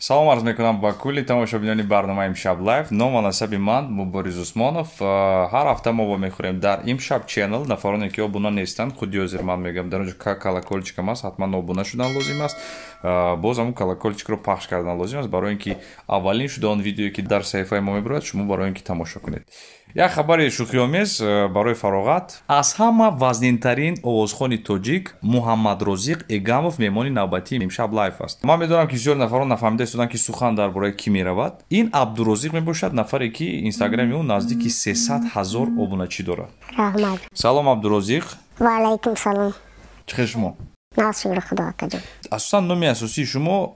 Салом арз мекунам ба кулли тамошобинони барномаи Имшаб Лайв. Ном ва насаби ман Мубориз Усмонов. Ҳар ҳафта мо вомехӯрем дар Имшаб Channel. Нафароне ки обуна нестанд, худи ҳозир ман мегӯям, дар онҷо колокольчикам аст, ҳатман обуна шудан лозим аст. Боз ҳамун колокольчикро пахш кардан лозим аст, барои ин ки аввалин шуда он видеое ки дар саҳифаи мо мебарояд, шумо барои ин ки тамошо кунед. Як хабари шӯхиомез барои фароғат. Аз ҳама вазнинтарин овозхони тоҷик Муҳаммадрозиқ Эгамов меҳмони навбатии Имшаб Лайв аст. Ман медонам ки бисёр нафарон нафаҳмида истоданд, ки сухан дар бораи кӣ меравад. Ин Абдурозиқ мебошад, нафаре ки инстаграми ӯ наздики 300 000 обуначӣ дорад. Раҳмат. Салом, Абдурозиқ. Ва алайкум салом. Чӣ хел шумо? Шукри худо, акаҷон. Асосан номи асосии шумо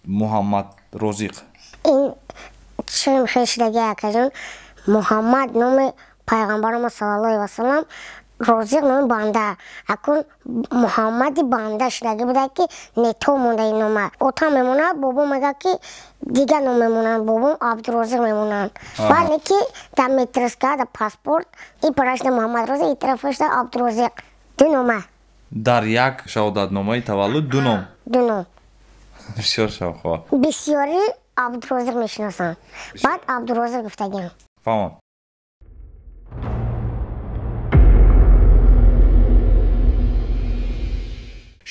Муҳаммадрозиқ? Ин чун хел шудаги, акаҷон, Муҳаммад номи пайғамбаромо саллаллоҳу алайҳи васалам, Розиқ номи банда. Акун Муҳаммади банда шудагӣ буда, ки нето монда ин нома. Отам мемонад, бобо мегӯяд, ки дигар ном мемонанд, бобом Абдурозиқ мемонанд. Баъд не ки дар метриска, дар паспорт и парашда Муҳаммад Розиқ, и тарафашда Абдурозиқ, ду нома. Дар як шаҳодатномаи таваллуд ду ном? Ду ном. Бисёр шавқовар. Бисёрӣ Абдурозиқ мешиносанд, баъд Абдурозиқ гуфтагиам. Фаҳмам.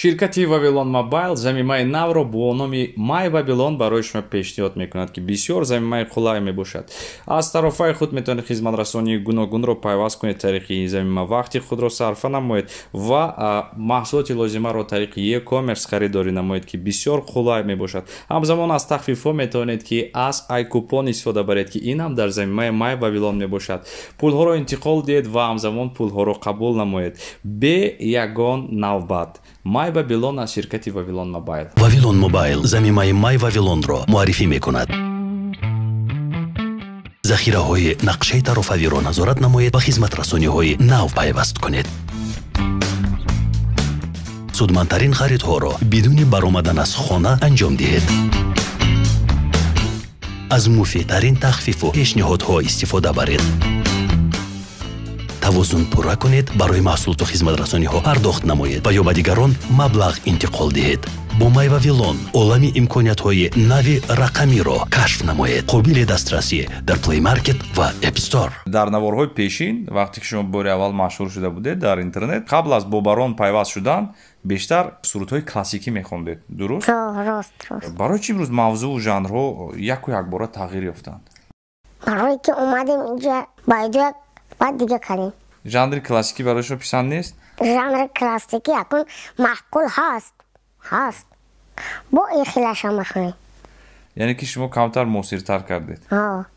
Ширкати Вавилон Мобайл замимаи навро бо номи Май Вавилон барои шумо пешниҳод мекунад, ки бисёр замимаи қулай мебошад. Аз тарофаи худ метавонед хизматрасонии гуногунро пайваст кунед. Тариқи ин замима вақти худро сарфа намоед ва маҳсулоти лозимаро тариқи e-commerce харидорӣ намоед, ки бисёр қулай мебошад. Ҳамзамон аз тахфифҳо метавонед, ки аз айкупон истифода баред, ки ин ҳам дар замимаи Май Вавилон мебошад. Пулҳоро интиқол диҳед ва ҳамзамон пулҳоро қабул намоед бе ягон навбат. Май Вавилон аз ширкати Вавилон Мобайл. Вавилон Мобайл замимаи Май Вавилонро муаррифӣ мекунад. Захираҳои нақшаи тарофавиро назорат намоед ва хизматрасониҳои нав пайваст кунед. Судмандтарин харидҳоро бидуни баромадан аз хона анҷом диҳед. Аз муфидтарин тахфифу пешниҳодҳо истифода баред. Тавозун пурра кунед, барои маҳсулоту хизматрасониҳо пардохт намоед ва ё ба дигарон маблағ интиқол диҳед. Бо Май Вавилон олами имкониятҳои нави рақамиро кашф намоед. Қобили дастрасӣ дар Play Market ва App Store. Дар наворҳои пешин, вақте ки шумо бори аввал машҳур шуда будед дар интернет, қабл аз бо Барон пайваст шудан, бештар сурудҳои классикӣ мехондед, дуруст? Рост, рост. Барои чӣ имрӯз мавзӯу жанрҳо яку якбора тағйир ёфтанд? Барое ки омадем инҷа ба иҷо, баъд дига кардем. Жанри классикӣ барои шумо писанд нест? Жанри классикӣ акун маъқул ҳаст, ҳаст, бо ин хелашам мехонем. Яъне ки шумо камтар муосиртар кардед.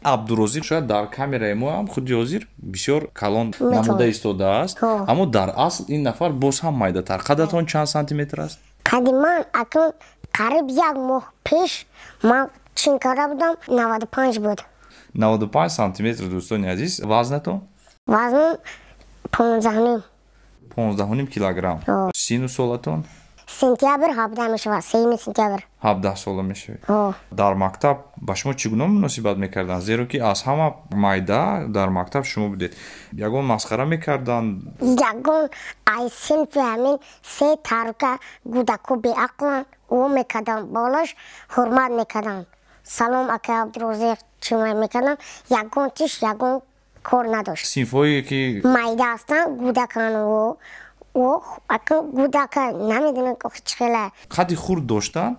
Абдурозиқ шояд дар камераи мо ҳам худи ҳозир бисёр калон намуда истодааст, аммо дар асл ин нафар боз ҳам майдатар. Қадатон чанд сантиметр аст? Қади ман акун қариб як моҳ пеш ман чин карда будам, 95 буд. 95 сантиметр, дӯстони азиз. Вазнатон? Вазнам 15,5. 15,5 килограмм. Сину солатон? Сентябр 17 мешавад, 3 сентябр. 17 сола мешавед. Дар мактаб ба шумо чӣ гуна муносибат мекарданд, зеро ки аз ҳама майда дар мактаб шумо будед? Ягон масхара мекарданд? Ягон ай синфи ҳамин се тарука гудако беақланд, ӯ мекарданд, болаш ҳурмат мекарданд, салом, акай Абдурозиқ, чӣ мекарданд, ягон тиш, ягон кор надошт. Синфҳое ки майда ҳастанд, гудакан, ӯ гудака намедонам чӣ хела. Қадди хурд доштан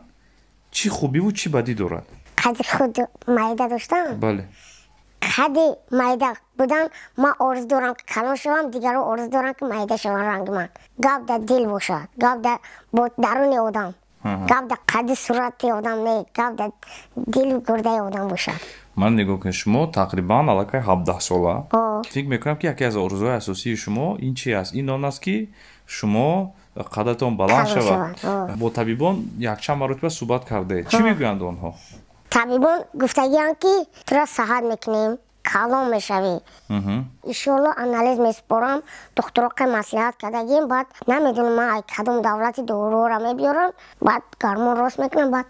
чӣ хубиву чӣ бадӣ дорад? Қадди худ майда доштан? Бале. Қадди майда будан, ман орзу дорам, ки калон шавам, дигарро орзу дорам, ки майда шаванд ранги ман. Гап дар дил бошад, гап дар бо даруни одам, гап дар қадди сурати одам не, гап дар дилу гурдаи одам бошад. Ман нигоҳ кунед, шумо тақрибан аллакай 17 сола. Фикр мекунам, ки яке аз орзуҳои асосии шумо ин чи аст? Ин он аст, ки шумо қадатон баланд шавад. Бо табибон якчанд маротиба суҳбат кардаед, чӣ мегӯянд онҳо? Табибон гуфтагианд, ки тура саҳат мекунем, калон мешавӣ, иншоалло. Анализ месупорам, духтуроқе маслиҳат кардагим. Баъд намедонам, ман ай кадом давлати доруҳоро мебиёрам, баъд гармон рост мекунам, баъд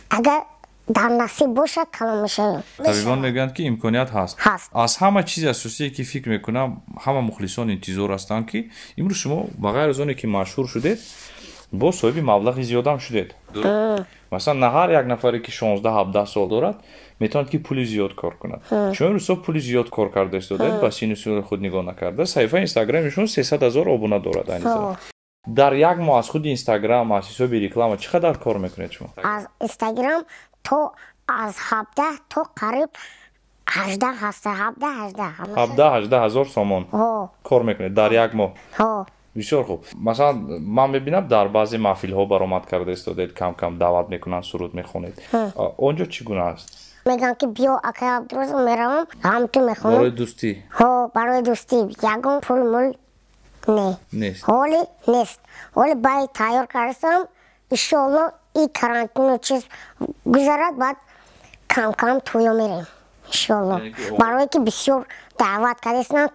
агар дар насиб бошад, калон мешавем. Табибон мегӯянд, ки имконият ҳаст? Ҳаст. Аз ҳама чизи асосие, ки фикр мекунам, ҳама мухлисон интизор ҳастанд, ки имрӯз шумо ба ғайр аз оне ки машҳур шудед, боз соҳиби маблағи зиёдам шудед. Масалан, на ҳар як нафаре ки 16-17 сол дорад, метавонад ки пули зиёд кор кунад. Шумо имрӯзҳо пули зиёд кор карда истодаед, ба синну соли худ нигоҳ накарда. Саҳифаи инстаграми шумо 300 ҳазор обуна дорад айни замон. Дар як моҳ аз худи инстаграм, аз ҳисоби реклама чӣ қадар кор мекунед шумо? Аз инстаграм то аз 17 то қариб 18 ҳаста, 17, 18. 17-18 ҳазор сомон кор мекунед дар як моҳ? Ҳо. Бисёр хуб. Масалан, ман мебинам дар баъзе маҳфилҳо баромад карда истодаед, кам-кам даъват мекунанд, суруд мехонед. Он ҷо чӣ гуна аст? Мегӯянд ки биё, акай Абдурозиқ, меравам, ҳам ту мехонам. Барои дӯстӣ? Ҳо, барои дӯстӣ. Ягон пул мул не. Нест. Ҳоли нест. Ҳоли бай тайёр кардастам, иншоалло и карантину чиз гузарад, баъд кам-кам тӯё мерем. Иншоалло. Барое ки бисёр даъват кардастам,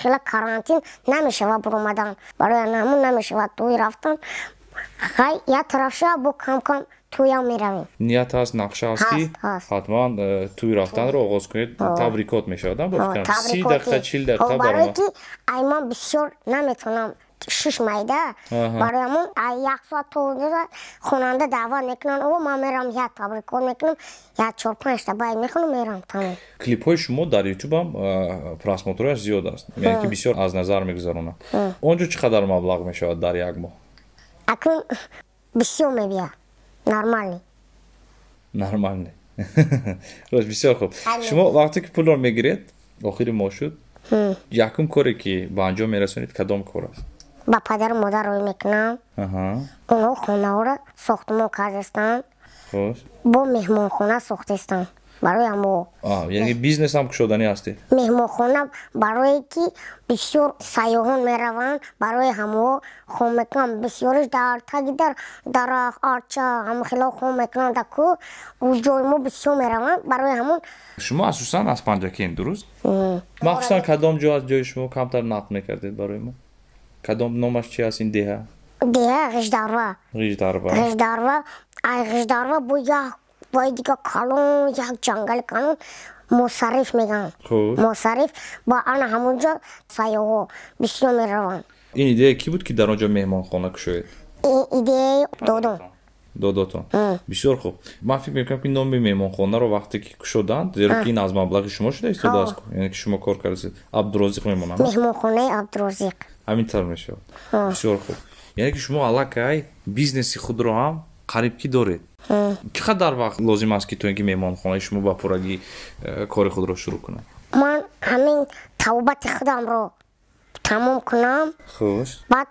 хела карантин намешавад буромадан. Барои ҳамон намешавад тӯй рафтан. Хай, як тараф шава, бо кам-кам тӯям меравем. Ният ҳаст, нақша ҳаст ки ҳатман тӯй рафтанро оғоз кунед. Табрикот мешавад, бо фикрам. 30 дақиқа, 40 дақиқа барои ки ай ман бисёр наметавонам, шиш майда. Барои ҳамон ай як соат то ду соат хонанда даъват мекунанд, о ман мерам, як табрикот мекунам, як чор-панҷта байт мехонам, мерам, тамом. Клипҳои шумо дар ютубам просмотрҳояш зиёд аст, яъне ки бисёр аз назар мегузаронанд. Он ҷо чӣ қадар маблағ мешавад дар як моҳ? Акнун бисёр мебиёд. Нормальный. Нормальный. Рост, бисёр хуб. Шумо вақте ки пулро мегиред, охири моҳ шуд, якум коре ки ба анҷом мерасонед кадом кор аст? Ба падару модар рӯй мекунам. Онҳо хонаҳоро сохтмон кардастанд. Бо меҳмонхона сохтастанд барои ҳамо. Яъне бизнес ҳам кушоданӣ ҳастед? Меҳмонхона барое ки бисёр сайёҳон мераванд, барои ҳамо хом мекунанд. Бисёриш дар таги дарахт, арча, ҳама хело хом мекунанд дар кӯҳ. Ҷои мо бисёр мераванд барои ҳамон. Шумо асосан аз Панҷакент, дуруст? Махсусан кадом ҷо аз ҷои шумо камтар нақл мекардед барои мо? Кадом номаш чи аст ин деҳа? Деҳа Ғиждарва. Ғиждарва. Ғиждарва. Ай Ғиждарва бо як вай дига калон, як ҷангали калон Мусарриф мегӯянд. Мусарриф ба ана ҳамон ҷо сайёҳҳо бисёр мераванд. Ин идея кӣ буд ки дар он ҷо меҳмонхона кушоед? Ин идеяи додом. Додотон. Бисёр хуб. Ман фикр мекунам ки номи меҳмонхонаро вақте ки кушоданд, зеро ки ин аз маблағи шумо шуда истодааст, яъне ки шумо кор кардед, Абдурозиқ мемонанд. Меҳмонхонаи Абдурозиқ. Ҳамин тавр мешавад. Бисёр хуб. Яъне ки шумо аллакай бизнеси худро ҳам қариб ки доред. Чӣ қадар вақт лозим аст ки то ин ки меҳмонхонаи шумо ба пуррагӣ кори худро шурӯъ кунад? Ман ҳамин тавбати худамро тамом кунам. Баъд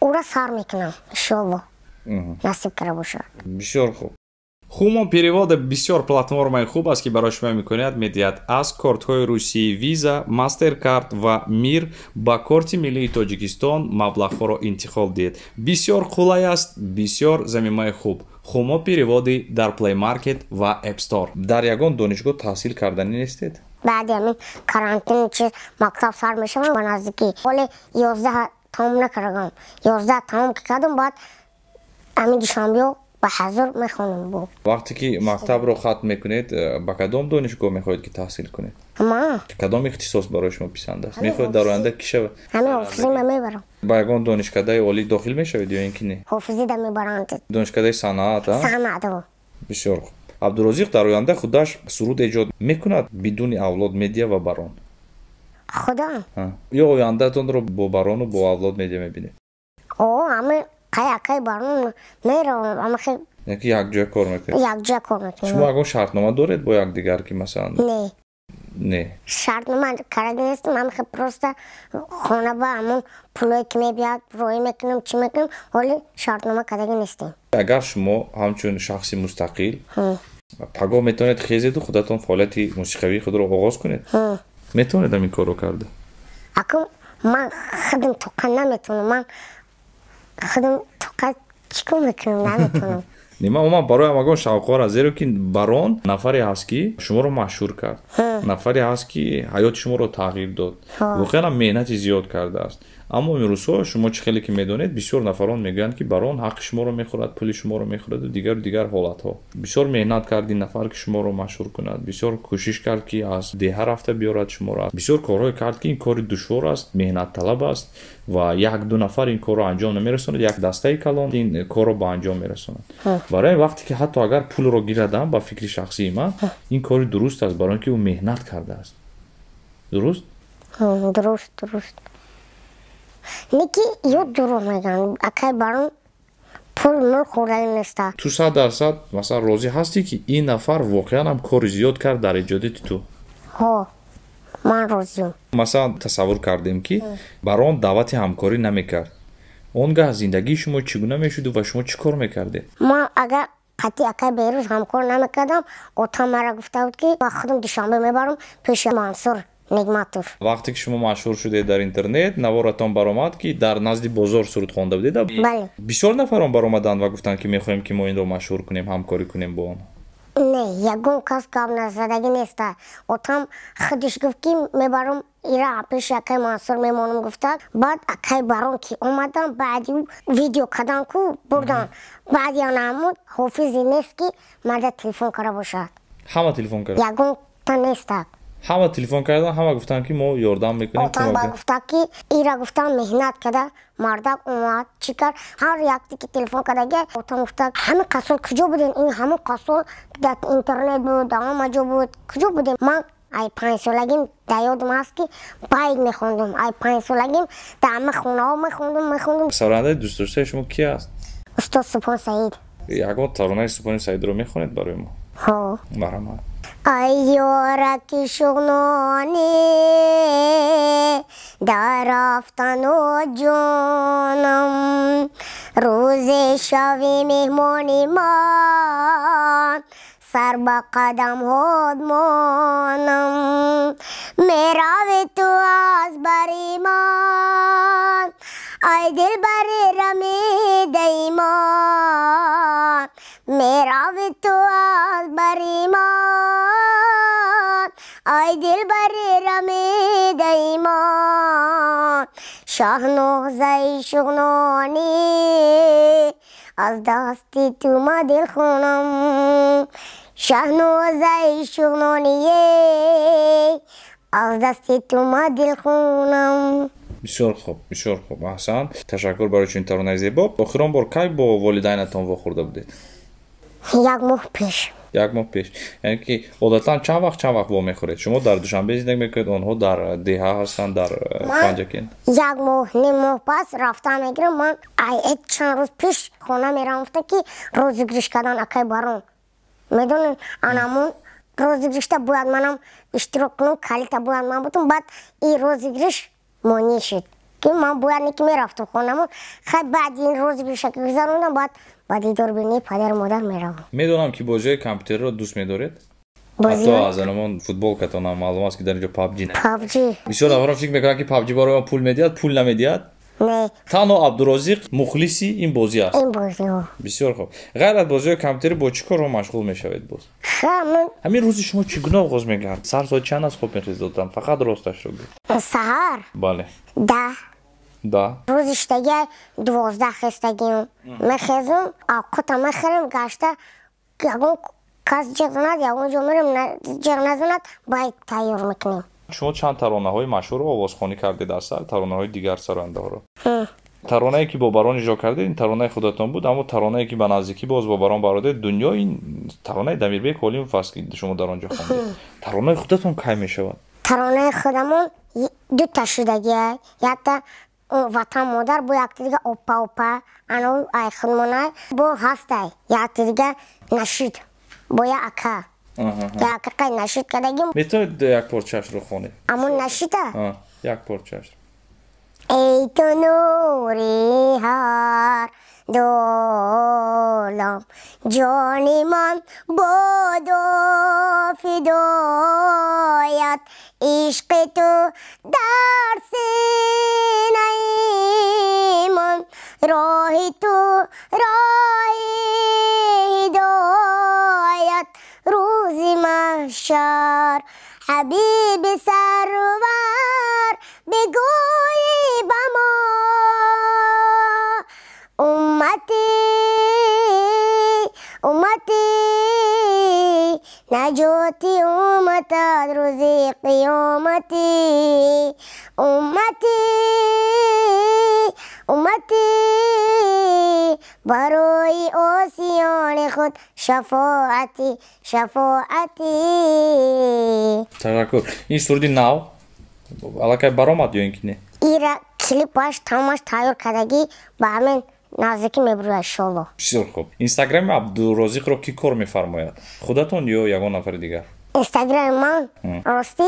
ӯра сар мекунам, иншоалло. Насиб карда бошад. Бисёр хуб. Хумо переводы бисёр платформаи хуб аст, ки барои шумо имконият медиҳад аз кортҳои русии Visa, Mastercard ва Мир ба корти миллии Тоҷикистон маблағҳоро интиқол диҳед. Бисёр қулай аст, бисёр замимаи хуб. Хумо переводы дар Play Market ва App Store. Дар ягон донишгоҳ таҳсил карданӣ нестед? Баъди ҳамин карантин чиз мактаб сар мешавам ба наздикӣ. Ҳоле 11 тамом накардам. 11 тамом ки кардам, баъд ҳамин душанбеҳо ба ҳазор мехонам бо. Вақте ки мактабро хатм мекунед, ба кадом донишгоҳ мехоҳед ки таҳсил кунед? Ман? Кадом ихтисос барои шумо писанд аст? Мехоҳед дар оянда кӣ шавед? Ҳамин ҳофизӣ ман мебарам. Ба ягон донишкадаи олӣ дохил мешавед ё ин ки не? Ҳофизӣ да мебаранд. Донишкадаи санъат, а? Санъат, о. Бисёр хуб. Абдурозиқ дар оянда худаш суруд эҷод мекунад бидуни Авлод Медиа ва Барон? Худо? Ё ояндаатонро бо Барону бо Авлод Медиа мебинед? О, ҳамин қай акай Барон меравам, ама хел. Яъне ки якҷоя кор мекунед? Якҷоя кор мекунем. Шумо ягон шартнома доред бо якдигар ки масалан? Не. Не. Шартнома карда нестам, ҳамин хел просто хона ба ҳамон пулое ки мебиёд роӣ мекунам, чӣ мекунам, ҳоли шартнома кардаги нестем. Агар шумо ҳамчун шахси мустақил пагоҳ метавонед хезеду худатон фаъолияти мусиқавии худро оғоз кунед? Метавонед ҳамин корро карда? Акун ман худам тоқа наметавонам, ман худам тоқа чӣ кор мекунам, наметавонам. Не, ман умуман барои ҳамагон шавқовар аст, зеро ки Барон нафаре ҳаст ки шуморо машҳур кард, нафаре ҳаст ки ҳаёти шуморо тағйир дод, воқеан ҳам меҳнати зиёд кардааст. Аммо имрӯзҳо шумо чӣ хеле ки медонед, бисёр нафарон мегӯянд, ки Барон ҳаққи шуморо мехӯрад, пули шуморо мехӯраду дигару дигар ҳолатҳо. Бисёр меҳнат кард ин нафар, ки шуморо машҳур кунад, бисёр кӯшиш кард, ки аз деҳа рафта биёрад шуморо, бисёр корҳое кард, ки ин кори душвор аст, меҳнатталаб аст ва як-ду нафар ин корро анҷом намерасонад, як дастаи калон ин корро ба анҷом мерасонад. Барои вақте ки ҳатто агар пулро гирадам, ба фикри шахсии ман, ин кори дуруст аст, барои ин ки ӯ меҳнат кардааст. Дуруст? Дуруст, дуруст. Неки ё дурӯғ мегӯянд, акай Барон пул мул хӯрдаги неста. Ту 100% масалан розӣ ҳастӣ, ки ин нафар воқеан ҳам кори зиёд кард дар эҷодияти ту? Ҳо, ман розиам. Масалан тасаввур кардем, ки Барон даъвати ҳамкорӣ намекард, он гаҳ зиндагии шумо чӣ гуна мешуду ва шумо чӣ кор мекардед? Ман агар қатъи акай Берӯз ҳамкор намекардам, отам мара гуфта буд, ки ба худам Душанбе мебарам пеши Мансур Нигматов. Вақте ки шумо машҳур шудед дар интернет, наворатон баромад, ки дар назди бозор суруд хонда будед. Бале. Бисёр нафарон баромаданд ва гуфтанд, ки мехоҳем, ки мо инро машҳур кунем, ҳамкорӣ кунем бо он. Не, ягон кас гап назадагӣ неста. Отам худиш гуфт, ки мебарам ира пеши акай Мансур мемонам гуфта. Баъд акай Барон ки омадан, баъди ӯ видео кардан ку бурдан. Баъди анамуд ҳофизе нест, ки марда телефон карда бошад. Ҳама телефон кард? Ягонта неста. Ҳама телефон кардан, ҳама гуфтанд, ки мо ёрдам мекунем. Отам ба гуфта, ки ира гуфтан меҳнат карда, мардак омад, чӣ кард, ҳар якте ки телефон кардаги, отам гуфта, ҳамин қасол куҷо будем? Ин ҳамон қасол дар интернет буд, дар ҳама ҷо буд, куҷо будем? Ман ай 5 солагим дар ёдам ҳаст, ки байт мехондум. Ай 5 солагим дар ҳама хонаҳо мехондум, мехондум. Сарояндаи дӯстдоштаи шумо ки аст? Устод Субҳон Саид. Ягон таронаи Субҳони Саидро мехонед барои мо? Ҳо. Марҳамат. Ай ёраки шуғнонӣ, дар рафтану ҷонам, рӯзе шави меҳмони ман, сар ба қадамҳот монам. Мерави ту аз бари ман, ай дилбари рамидаи ман, мерави ту аз бари ман, ай дилбари рамидаи ман. Шаҳнозаи шуғнонӣ, аз дасти ту ма дилхунам, шаҳнозаи шуғноние, аз дасти ту ма дилхунам. Бисёр хуб, бисёр хуб, аҳсан. Ташаккур барои чунин таронаи зебо. Охирон бор кай бо волидайнатон вохӯрда будед? Як моҳ пеш. Як моҳ пеш. Яъне ки одатан чанд вақт, чанд вақт вомехӯред? Шумо дар Душанбе зиндагӣ мекунед, онҳо дар деҳа ҳастанд, дар Панҷакент. Як моҳ, ним моҳ пас рафта мегирам. Ман ай чанд рӯз пеш хона мерам, гуфта, ки розыгрыш кардан акай Барон, медонед, анамон розыгрыш та бояд манам иштирок кунам, калита бояд ман бутум. Баъд и розыгрыш монеъ шуд, ки ман бояд не ки мерафтам хонамон. Хай, баъди ин розыгрыш а ки гузарондам, баъд ба дидорбинии падару модар меравам. Медонам, ки бозиҳои компютерро дӯст медоред. Ҳатто аз анамон футболкатонам маълум аст, ки дар инҷо PUBG. PUBG. Бисёр нафарон фикр мекунанд, ки PUBG барои ман пул медиҳад. Пул намедиҳад. Не. Танҳо Абдурозиқ мухлиси ин бозӣ аст. Ин бозиҳо. Бисёр хуб. Ғайр аз бозиҳои компютерӣ бо чӣ корҳо машғул мешавед боз? Ҳамин рӯзи шумо чӣ гуна оғоз мегардад? Сар соат чанд аз хоб мехезодам? Фақат росташро гӯ. Саҳар? Бале. 10. Да. Рӯзи штаги 12 хестагим, мехезум, авқота мехӯрем, гашта ягон кас ҷиғ занад, ягон ҷо мерем, ҷиғ назанад, байт тайёр мекунем. Шумо чанд таронаҳои машҳурро овозхонӣ кардед аз сар, таронаҳои дигар сарояндаҳоро. Таронае, ки бо Барон иҷро кардед, ин таронаи худатон буд, аммо таронае, ки ба наздикӣ боз бо Барон бародед, «Дунё», ин таронаи Дамирбек Ҳолимов аст, ки шумо дар он ҷо хондед. Таронаи худатон кай мешавад? Таронаи худамон дута шудагия, якта «Ватан модар», бо якта дига «Опа опа», ано ай худмонай бо ҳастай, якта дига нашид бо я ака, я ака қай нашид кардагим. Метавонед як порчаашро хонед? Амон нашида? Як порчааш. Эй ту нури ҳар ду олам, ҷони ман боду фидоят, ишқи ту дар синаи ман, роҳи ту роҳи ҳидоят. Рӯзи маҳшар ҳабиби сарвар бигӯӣ ба мо. Умматӣ, наҷоти умматат рӯзи қиёматӣ. Умматӣ, умматӣ, барои осиёни худ шафоатӣ, шафоатӣ. Ташаккур. Ин суруди нав аллакай баромад ё ин ки не? Ира клипаш тамомаш тайёр кардагӣ, ба ҳамин наздикӣ мебурад, иншоалло. Бисёр хуб. Инстаграми Абдурозиқро кӣ кор мефармояд, худатон ё ягон нафари дигар? Инстаграми ман, ростӣ,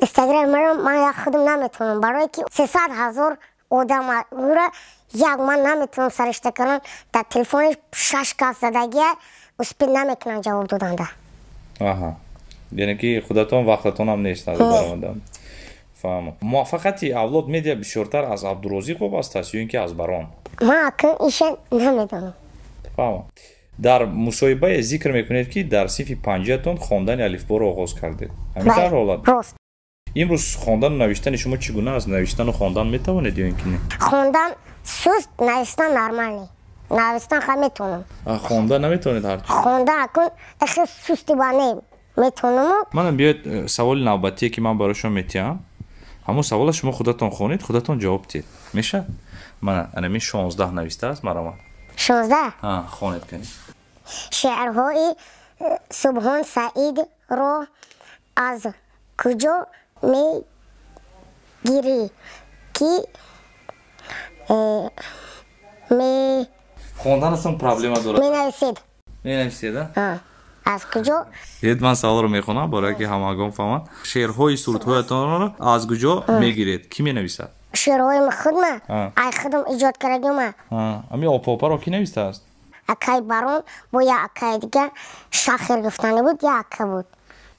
инстаграми маро ман як худам наметавонам, барое ки 300 000 одам ура як ман наметавонам саришта кунам. Дар телефони шаш кас задагия, успеть намекунам ҷавоб доданда. Аҳа, яъне ки худатон вақтатонам нест баромадан. Фаҳмам. Муваффақияти Авлод Медиа бисёртар аз Абдурозиқ вобаста аст ё ин ки аз Барон? Ман акн иша намедонам. Фаҳмам. Дар мусоҳибае зикр мекунед, ки дар синфи панҷиятон хондани алифборо оғоз кардед. Ҳамин тавр ҳолат? Рост. Имрӯз хондану навиштани шумо чӣ гуна аст? Навиштану хондан метавонед ё ин ки не? Хондан суст, навиштан нормальный. Навиштан ха метавонам. Хондан наметавонед ҳарчи? Хондан акун эхел сусти ба не, метавонаму. Мана биёед, саволи навбатие, ки ман барои шумо метиҳам, ҳамон савола шумо худатон хонед, худатон ҷавоб диҳед, мешавад? Мана анами 16 навистааст, маромад. 16? Хонед кунед. Шеърҳои Субҳон Саидро аз куҷо мегирӣ, ки ме Хонданатон проблема дорад. Менависед. Менависед, а? Аз куҷо? Ед, ман саволро мехонам, барое ки ҳамагон фаҳманд. Шеърҳои сурудҳоятонро аз куҷо мегиред, кӣ менависад? Шеърҳои худма, ай худам иҷод кардагима. Ами опопаро кӣ навистааст? Акай Барон бо як акаи дига, Шахир гуфтанӣ буд, як ака буд.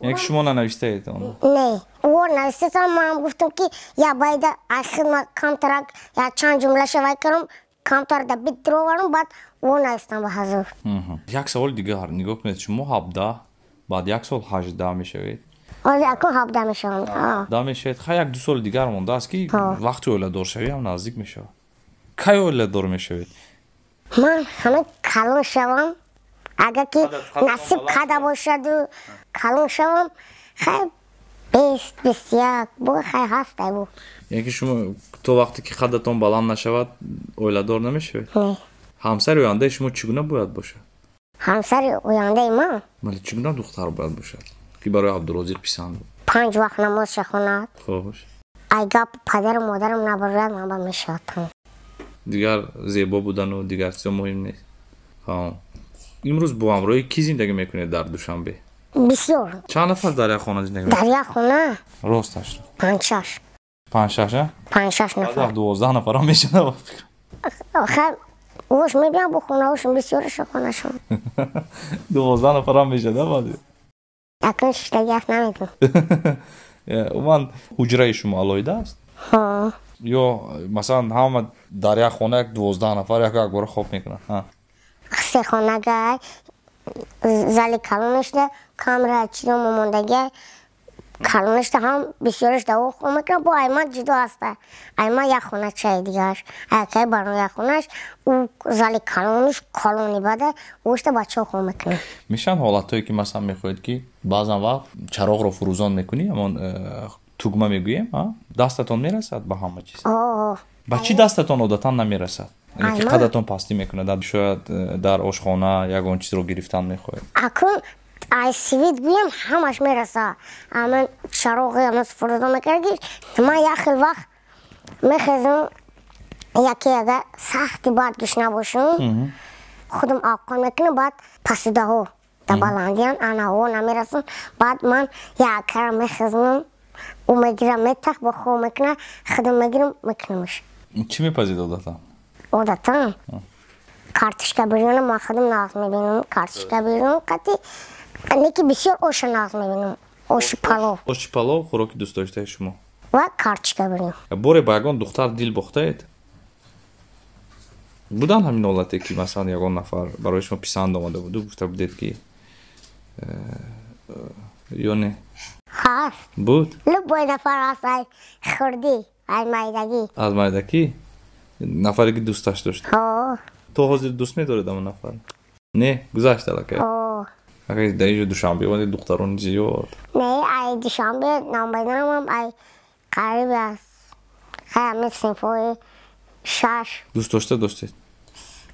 Яъне ки шумо нанавистаед он? Не, о навистасам, манам гуфтам, ки я байда ай худма камтарак я чанд ҷумлаша вай кардам, камтар да бит дироварам, баъд о навистам ба ҳазур. Як саволи дигар. Нигоҳ кунед, шумо 17, баъд як сол 18 мешавед. Ҳозир акун 17 мешавам. Да мешавед. Ха, як ду соли дигар мондааст, ки вақти оиладоршавӣ ҳам наздик мешавад. Кай оиладор мешавед? Ман ҳама калон шавам, агар ки насиб када бошаду калон шавам, хай, 20, 21 бо хай ҳастай бу. Яъне ки шумо то вақте ки қаддатон баланд нашавад, оиладор намешавед? Не. Ҳамсари ояндаи шумо чӣ гуна бояд бошад? Ҳамсари ояндаи ман? Бале, чӣ гуна духтар бояд бошад, ки барои Абдурозиқ писанд? Панҷ вақт намозша хонад. Ай гап падару модарам набарад, ман ба мешавад. Дигар зебо будану дигар чизо муҳим нест. Имрӯз бо ҳамроҳи кӣ зиндагӣ мекунед дар Душанбе? Бисёр. Чанд нафар дар як хона зиндагӣ? Дар як хона? Росташ. Панҷ-шаш. Панҷ-шаш, а? Панҷ-шаш нафар. 12 нафарам мешавад. Хай, ош мебиям бо хонаошон, бисёрашо хонашон. 12 нафарам мешавад, баъзе? Акун шиштагӣ аст, намедонам. Умуман, ҳуҷраи шумо алоҳида аст? Ҳо. Ё масалан ҳама дар як хона як 12 нафар як якбора хоб мекунанд? Се хонагай, зали калонашда камера чизо момондагиай, калонашда ҳам бисёраш да хоб мекунад, бо айман ҷудо аста. Айман як хоначаи дигараш, акай Барон як хонаш, ӯ зали калонаш калони бада, ӯшта бачаҳо хоб мекунанд. Мешаванд ҳолатҳое, ки масалан мехоҳед, ки баъзан вақт чароғро фурӯзон мекунӣ, ҳамон тугма мегӯем, дастатон мерасад ба ҳама чиз? Ба чӣ дастатон одатан намерасад, яъне ки қадатон пастӣ мекунад, шояд дар ошхона ягон чизро гирифтан мехоҳед? Акун ай свет гӯям, ҳамаш мераса. Амн чароғи ама фурӯзон мекарди, ман як хел вақт мехезам, яке агар сахти бад гӯш набошам, худам авқот мекунам, баъд пасудаҳо да баландиян, анаҳо намерасам. Баъд ман якара мехезмам, ӯ мегирам, метах бо хоб мекунад, худам мегирам, мекунамаш. Чӣ мепазид одатан? Одатан картошка бирёна ман худам нағз мебинам, картошка бирён қати неки бисёр оша нағз мебинам, оши палов. Оши палов хӯроки дӯстдоштаи шумо. Ва картошка бирён. Боре ба ягон духтар дил бохтаед? Будан ҳамин ҳолате, ки масалан ягон нафар барои шумо писанд омада буду, гуфта будед, ки ё не? Ҳаст. Буд? Любой нафар ҳаст, ай хурдӣ, ай майдагӣ. Аз майдакӣ нафаре, ки дӯсташ дошт? Ҳо. То ҳозир дӯст медоред ҳамон нафар? Не, гузашт аллакай? Акай, дар инҷо Душанбе омадед, духтарони зиёд. Не, ай Душанбе намбайнамам, ай қариб аз ҳами синфҳои 6. Дӯст дошта доштед?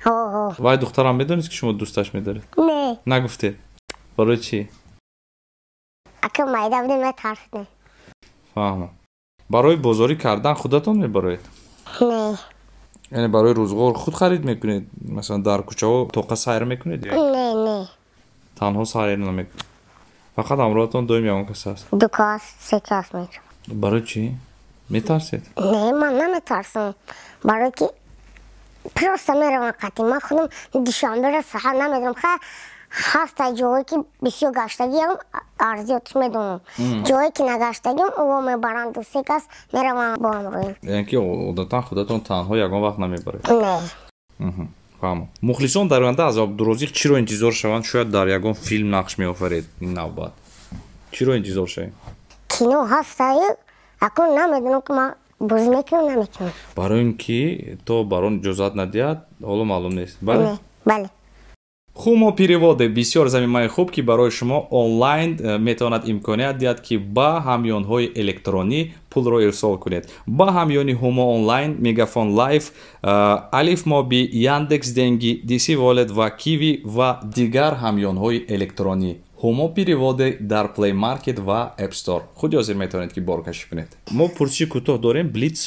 Ҳо. Вай духтарам медонист, ки шумо дӯсташ медоред? Не. Нагуфтед? Барои чӣ? Ака майда будем, метарсидем. Фаҳмам. Барои бозорӣ кардан худатон мебароед? Не. Яъне барои рӯзғор худ харид мекунед? Масалан, дар кӯчаҳо тоқа сайр мекунед? Не, не. Танҳо сайр намекунед? Фақат ҳамроҳатон доим ягон кас ҳаст? 2 кас, 3 кас мешавад. Барои чӣ? Метарсед? Не, ман наметарсам. Барои ки просто меравам қатъи. Ман худам Душанберо саҳар намедонам. Ҳаста ҷое ки бисёр гаштагиам, арзиётш медонам. Ҷое ки нагаштагиам, ӯ мебаранд, 2-3 кас меравам бо ҳамроҳим. Яъне ки одатан худатон танҳо ягон вақт намебаред? Не. Фаҳмам. Мухлисон дар оянда аз Абдурозиқ чиро интизор шаванд? Шояд дар ягон филм нақш меофаред ин навбат. Чиро интизор шавем? Кино ҳастаю, акнун намедонам ки ман бозӣ мекунам, намекунам. Барои ин ки то барон иҷозат надиҳад, ҳоло маълум нест. Бале? Бале. Хумо переводы бисёр замимаи хуб, ки барои шумо онлайн метавонад имконият диҳад, ки ба ҳамёнҳои электронӣ пулро ирсол кунед. Ба ҳамёни Хумо онлайн, Мегафон Лайф, Алиф Моби, Яндекс Деньги, DC Wallet ва Киви ва дигар ҳамёнҳои электронӣ. Хумо переводы дар Play Market ва App Store. Худи ҳозир метавонед, ки боркашӣ кунед. Мо пурсиши кӯтоҳ дорем, блиц.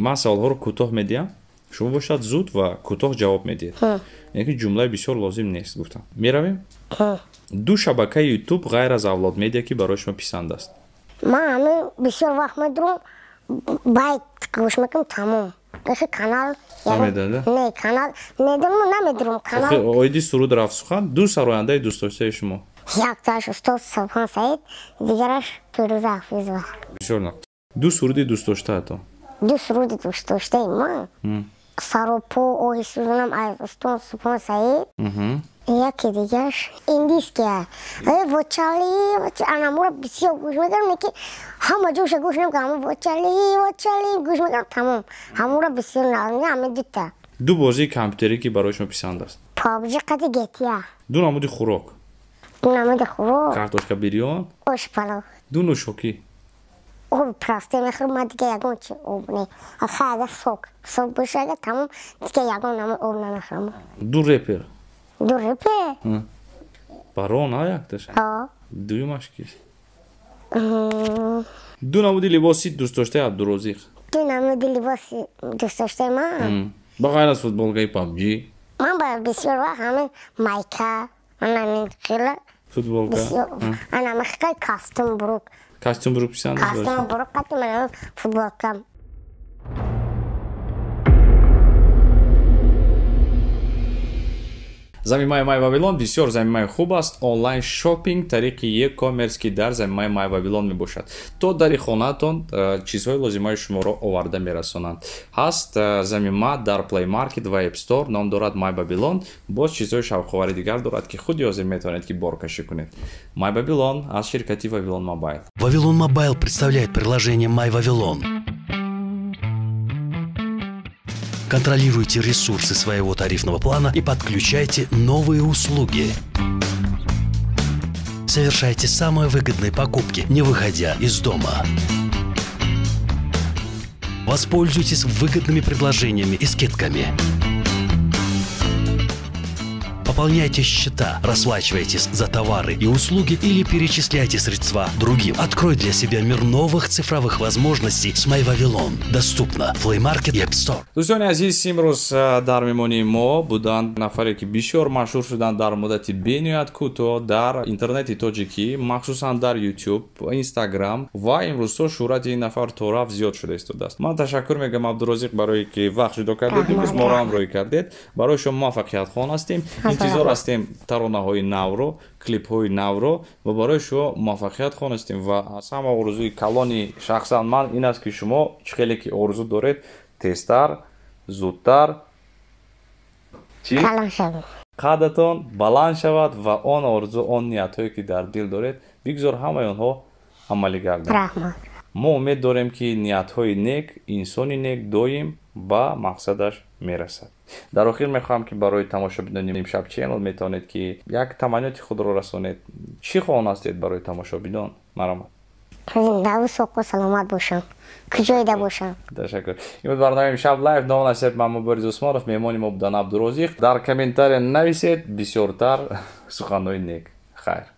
Ман саволҳоро кӯтоҳ медиҳам. Шумо бошад зуд ва кӯтоҳ ҷавоб медиҳед. Яъне ки ҷумлаи бисёр лозим нест, гуфтам. Меравем? 2 шабакаи YouTube ғайр аз Авлод Медиа, ки барои шумо писанд аст. Ман ҳамин бисёр вақт медурам, байт гӯш мекунам, тамом. Охи канал намедонед? Не, канал медонам, намедурам, канал. Охи оиди суруд рафт сухан, 2 сарояндаи дӯстдоштаи шумо. Якташ устод Субҳон Саид, дигараш Фирӯза Ҳафизова. Бисёр нақ. 2 суруди дӯстдоштаатон. 2 суруди дӯстдоштаи ман? Саропо оҳи сӯзонам аз устод Субҳон Саид. Яке дигараш индийския. Вочали, анамура бисёр гӯш мекардам, лекин ҳама ҷоша гӯш намекардам. Ҳама вочали, вочали гӯш мекардам, тамом. Ҳамура бисёр нағз, ҳама дута. 2 бозии компютерӣ, ки барои шумо писанд аст. PUBG қади GTA. 2 намуди хӯрок. 2 намуди хӯрок. Картошка бирён. Ош палов. 2 нӯшокӣ. Об просте мехӯрам, ман дига ягон чи об не. Аха, ага сок. Сок боша ага тамом, дига ягон намуд об намехӯрам. 2 репер. 2 репер? Барон, а якташа? Ҳо. Дуюмаш кист? 2 намуди либоси дӯстдоштаи Абдурозиқ. 2 намуди либоси дӯстдоштаи ман? Ба ғайр аз футболкаи PUBG. Ман ба бисёр вақт ҳамин майка, ана хела. Футболка. Бисёр, ана мехоҳам костюм брук. Костюм брук писанд аст? Костюм брук қати ман футболкам. Замимаи Май Вавилон бисёр замимаи хуб аст. Онлайн шопинг тариқи e-commerce, ки дар замимаи Май Вавилон мебошад. То дари хонаатон чизҳои лозимаи шуморо оварда мерасонанд. Ҳаст замима дар Play Market ва App Store, ном дорад Май Вавилон. Боз чизҳои шавқовари дигар дорад, ки худи ҳозир метавонед, ки боркашӣ кунед. Май Вавилон аз ширкати Вавилон Мобайл. Вавилон Мобайл представляет приложение Май Вавилон. Контролируйте ресурсы своего тарифного плана и подключайте новые услуги. Совершайте самые выгодные покупки, не выходя из дома. Воспользуйтесь выгодными предложениями и скидками. Пополняйте счета, расплачивайтесь за товары и услуги или перечисляйте средства другим. Открой для себя мир новых цифровых возможностей с MyVavilon. Доступно в Play Market и App Store. Дӯстони азиз, имрӯз дар меҳмонии мо буданд нафаре, ки бисёр машҳур шуданд дар муддати бениҳоят кӯтоҳ дар интернети тоҷикӣ, махсусан дар YouTube, Instagram ва имрӯзҳо шӯҳрати ин нафар торафт зиёд шуда истодааст. Ман ташаккур мегӯям Абдурозиқ барое ки вақт ҷудо кардед, имрӯз моро ҳамроҳӣ кардед. Барои шумо муваффақиятхон ҳастем. Интизор ҳастем таронаҳои навро, клипҳои навро ва барои шумо муваффақият хонастем ва аз ҳама орзуи калони шахсан ман ин аст, ки шумо чӣ хеле ки орзу доред, тезтар, зудтар чӣ? Калон шавед. Қадатон баланд шавад ва он орзу, он ниятҳое ки дар дил доред, бигзор ҳамаи онҳо амалӣ гарданд. Раҳмат. Мо умед дорем, ки ниятҳои нек, инсони нек доим ба мақсадаш мерасад. Дар охир мехоҳам, ки барои тамошобинони Имшаб Ченел метавонед, ки як таманниёти худро расонед. Чӣ хоҳон ҳастед барои тамошобинон? Марҳамат. Зиндаву соқу саломат бошам, куҷоида бошам. Ташаккур. Ин буд барномаи Имшаб Лайв. Ном насиб, ман Мубориз Усмонов, меҳмони мо будан Абдурозиқ. Дар комментария нависед бисёртар суханҳои нек. Хайр.